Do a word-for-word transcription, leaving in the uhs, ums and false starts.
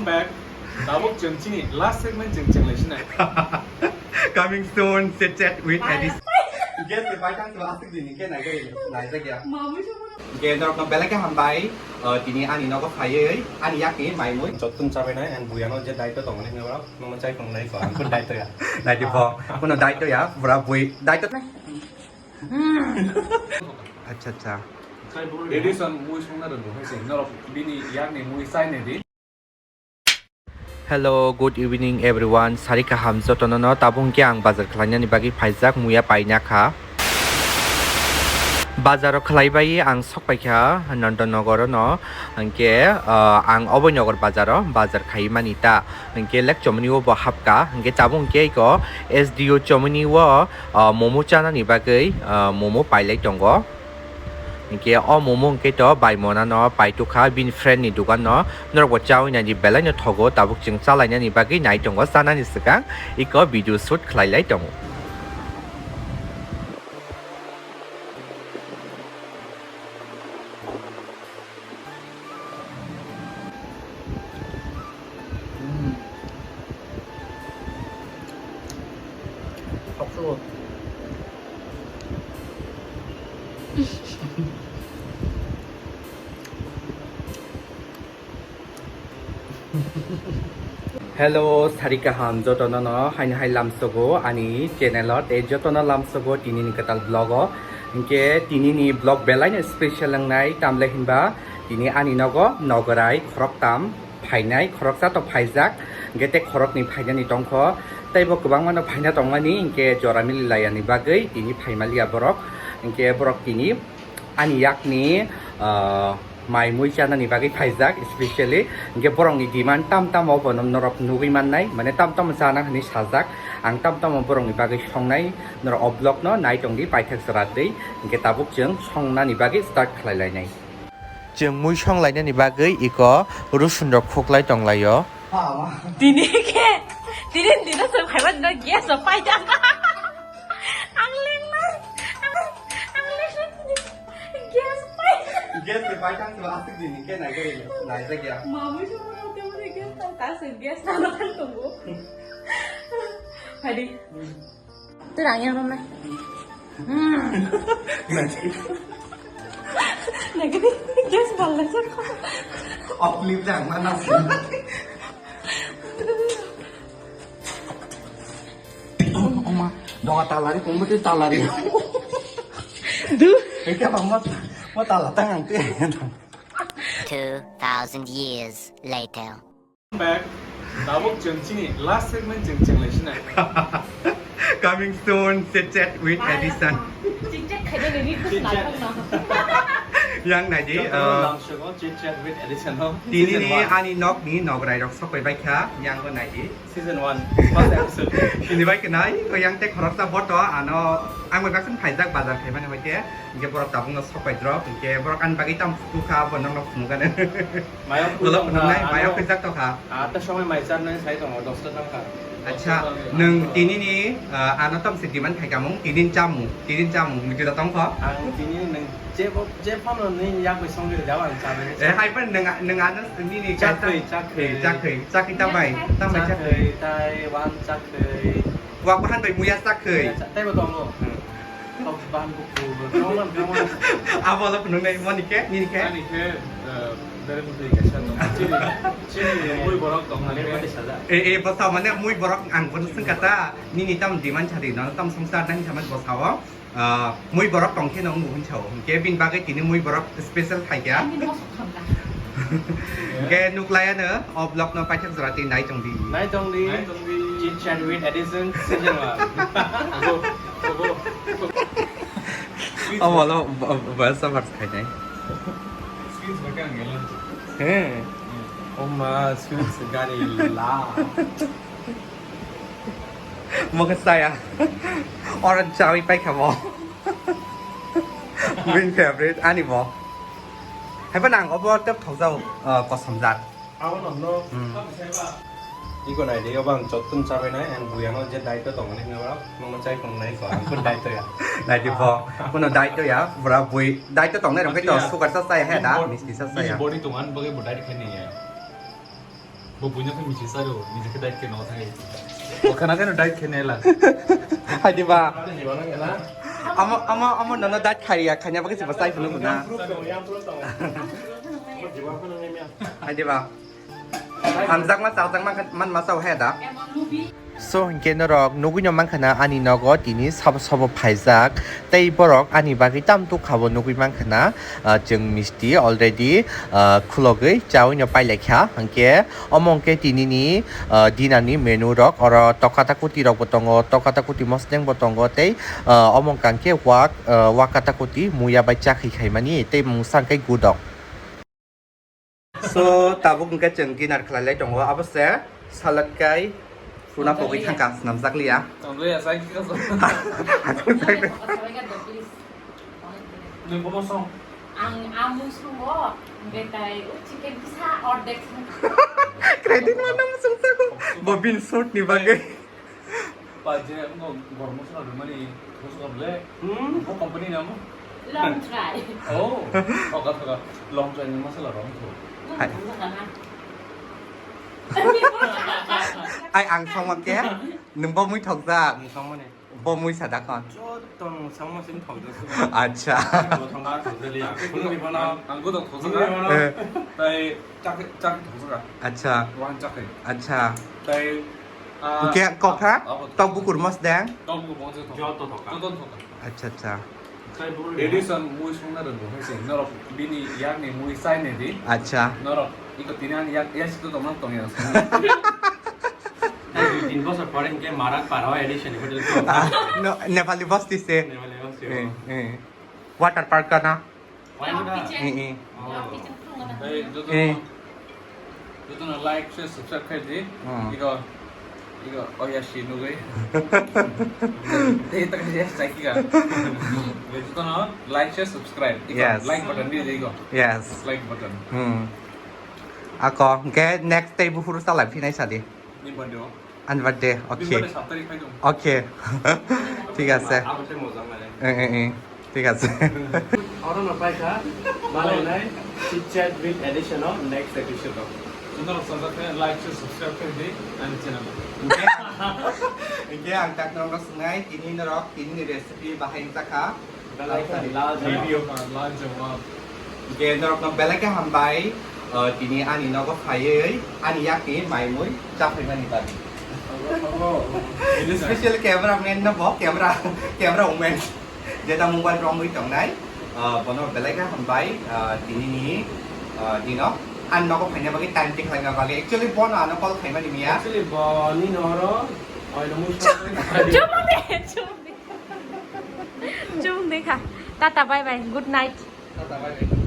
Back. Tabuk chwng chini last segment chwng chwng lai sinai. Coming soon, chit chat with Adis. Guys, bai thang seba asik dini ke nai jagi, nai jagi ya. Mamui sama. Ke norok no belai ke hambai, eh, tini ani nogo phaiwi, ani yakni mai mui. Jottun chabai nai, and buyano je daityo tongmani hinwi borok, nomo chai tong nai ko, ang kun daityo ya. Daityo bo, kuno daityo ya, bura bui, daityo. Acha, acha. Edison mui songna rwngmung hai se, norok bini yakni mui chai nai di. Hello, good evening everyone. Sari kaham jotono no. Tabuk hwnkhe ang bazar khlainani bagwi phaijak, muya paina kha. Bazaro khlaibai ang sok paikha Nandanagar no. Hwnkhe, ah, ang Oboi Nagar bazaro bazar khai mani ta. Hwnkhe lek chomoni o bo hapka. Hwnkhe tabuk hwnkhe iko S D O chomoni o, ah, momo chanani bagwi, ah, momo pailai tongo. Hwnkhe o momo hwnkhe to bai monano paitukha bini friend ni dukan no, norokbo chawi naidi belai no thogo, tabuk chwng chalainani bagwi nai tongo, chanani swkang iko video shoot khlai lai tongo. Hello, sari kaham jotono no, haino hai lamsogo ani channel o, tei jotono lamsogo tini ni kwtal vlog o. Hwnkhe tini ni vlog belai no special wngnai, tamle hinba tini ani nogo nogorai khoroktam phainai, khoroksa to phaijak, hwnkhe tei khoroknwi phainani tongkho, tei bo kwbangma no phaina tongmani, hwnkhe jora mili laiya ni bagwi tini phaimaliya borok, hwnkhe borok tini ani yakni, ah, mai mui chanani bagwi phaijak specially, hwnkhe borokni demand tam tamo bono norok nugwi mannai, mane tam tamo chana hwnwi sajak, ang tam tamo borokni bagwi songnai, norok o vlog no nai tongdi paithak jora twi, hwnkhe tabuk chwng songnani bagwi start khlai lainai. Chwng mui song lainani bagwi iko rusun rok khuklai tonglaio. Tini khe, tini dino chwng phaiba dino gas rok paida. Ang lengnai, ang, ang lengnai gas pai. Gas pai thang seba asik dini khe nai jagi, nai jagi ya. Mamui sama rok teboni gas pai, ta se gas na thang tongo. Hadi. Twi rang yang romnai. Nagini gas bal lai jak. Off lip jang mana. Oma, donga talari, kumbuti talari. Du. Eka mama, mo tala tangang tu. Two thousand years later. Back. Tabuk chwng chini last segment chwng chwng lai sinai. Coming soon, chit chat with Edison. Chit chat khaina ni request Chit chat. Nai thang na. Yang nai di, Joto uh, lamsogo chit chat with Edison no. Tini season ni one. Ani nok ni nograi rok sokoi bai kha, yang go nai di. Season one, first episode. Tini bai khe nai, ko yang te khoroksa boto, ano, ang bai baksan phaijak bazar khaimani hoite, hingke borok tabuk no sokoi drop, hingke borok ani bagwi tam phutu kha, bo nokno phunukgani. Mayok Ulo khuijak phunuknai, tongkha, mayok ano khuijak tongkha. Ata somoi mai charnai sai tongo, dosta thangkha. Acha, nwng tini ni, ah, ano tamo se demand khai kamung, tini ni chamung, tini ni chamung, mujura tongkho. Ang tini nwng jebo, je phano nini yakni songwi rwjak ang chamani. Eh, hai phano nwng, nwng ano nini kaisa. Chakhwi, chakhwi. Eh, chakhwi, chakhwi tambai, tambai chakhwi. Chakhwi, tai wan chakhwi. Wak bahan bai muya chakhwi. Muya cha-, taibo tongo. Hmm. Abo lo phunuknai, moni khe, nini khe? Ani khe, eh, bere bwtwi kaisa dong. Chini, chini mui borok tong mani. Eh, eh, bwsa mane mui borok ang bono swngkha ta, nini tam demand sadi, no tam swngchar nang sama bwsao. Ah, mui borok tong khe no wng hwn sao. Hwnkhe bini bagwi tini mui borok special khaikha. Hwnkhe nuk laiya no, o vlog no paithak jora tei nai tong di. Nai tong di. Nai tong di. Chit Chat with Edison season one. Omo lo, bo, bo, bo, suffer khainai. Sweets ba kang gelo. He. Hmm. Oh ma, sweets gari la. Mo khe chaya. Orange chawi paikha mo. Green favorite ani mo. Haiba nang obo tep thokjao, ah, kosom jat. Abo no, no. Hmm. Iko nai de, obo ang jottun chabai nai, and buyano je daityo tongmani hinwi borok, nono chai tong nai ko, ang kun daityo ya. Daityo bo, kuno daityo ya, bura bui, daityo tongnai rok khe to sugar sa chaya he da, misti sa chaya. Body tongan bagwi bo daityo khe ni ya. Bo buino khe miji saro, miji khe diet khe no thai. Bo khana khe no diet khe nela. Hai di ba. Amo, amo, amo nono diet khaiya, khanya bagwi se bachai phunu na. Hai di ba. Hamjakma, chajakma, man masa hai da. So, hinkhe norok nugui no mankha na ani nogo tini sabo sabo phaijak. Tei borok ani bagwi tam tuk khabo nugui mankha na, ah, chwng misti already, ah, khulogwi chaui no pailaikha. Hinkhe omo hinkhe tinini, ah, dinner ni menu rok, oro tokata kuti rok bo tongo, tokata kuti mosdeng bo tongo, tei, ah, omo wngkha hinkhe wak, ah, wak kata kuti muya bai chakhi khaimani, tei mungsa hinkhe gudok. So, tabuk hinkhe chwng dinner khlai lai tongo, abo se salad kai phuna pogwi thangkha, snamjak liya. Tongdoi ya, sai kisa so. Nung bomo song. Ang amung songo, betai, o chicken kisa ordek song. Kredit mana musung sako. Bobin short ni bagwi. Ba je, ang gormo song mani, thos gorle. Hmm. Bo company namo? Long try. Oh, thoka thoka. Long try ni masala rong tho. Hai. Ai, ang songma khe, nung bo mui thokjak. Ang songmani. Bo mui sada kon. Joto nung songma sin thokjak. Acha. Bo thongma thokjak liya. Ang, ang, ang godok thokjak. Eh. Tai chak, chak thokjak. Acha. Wan chak. Acha. Tai, ah, Khe kok ha? Ah, ah, Tok bukur mosdeng. Tok bukur mosdeng. Joto thoka. Joto thoka. Acha, acha. Edition mui songna rwngbo hai se, norok bini yakni mui chai nai di. Acha. Norok iko tini ani yak, yak sito tongma tongya. Tin bosor pore hinkhe Marak Para edition ni hotel ko. Ah, no, Nepali bosti se. Nepali bosti, Eh, oh. eh. Water park kana? Why not? Eh, eh. Oh. Hey, joto Eh. Jotono like, share, subscribe khai di. Hmm. Iko, iko, oh ya, si nugui. Tei tak ya, sai kika. Jotono like, share, subscribe. Iko, Yes. Like button di, iko. Yes. Like button. Hmm. Ako, ke next day buhuru salai phinai sadi. Ni birthday o. Ani birthday, Bini okay. Birthday sat tarikh khai dong. Okay. Thik ase. Abo se mojang nai. Eh, eh, eh. Thik ase. Oro no paikha, malai nai, Chit Chat with Addition o next episode o. Channel subscribe khe, like, share, subscribe khe di, ani channel. Hinkhe, hinkhe ang tak norok no swngnai, tini norok, tini ni recipe bahai wngjakha. Belai khe lajawab. Review. Lajawab. Hinkhe norok no belai khe hambai, uh, tini ani nogo phaiwi, ani yakni mai mui chaphaimani bagwi. Special camera man no bo, camera, camera woman. Jeta mobile romwi tongnai, ah, bono belai khe hambai, ah, tinini, ah, dino. Ang nogo phaina bagwi time twi khlaina bagwi. Actually, bono ano call khaimani miya. Actually, bo nini oro, oino musa. Chumung de, chumung de. Chumung de kha. Tata, bye bye, good night. Tata, bye bye.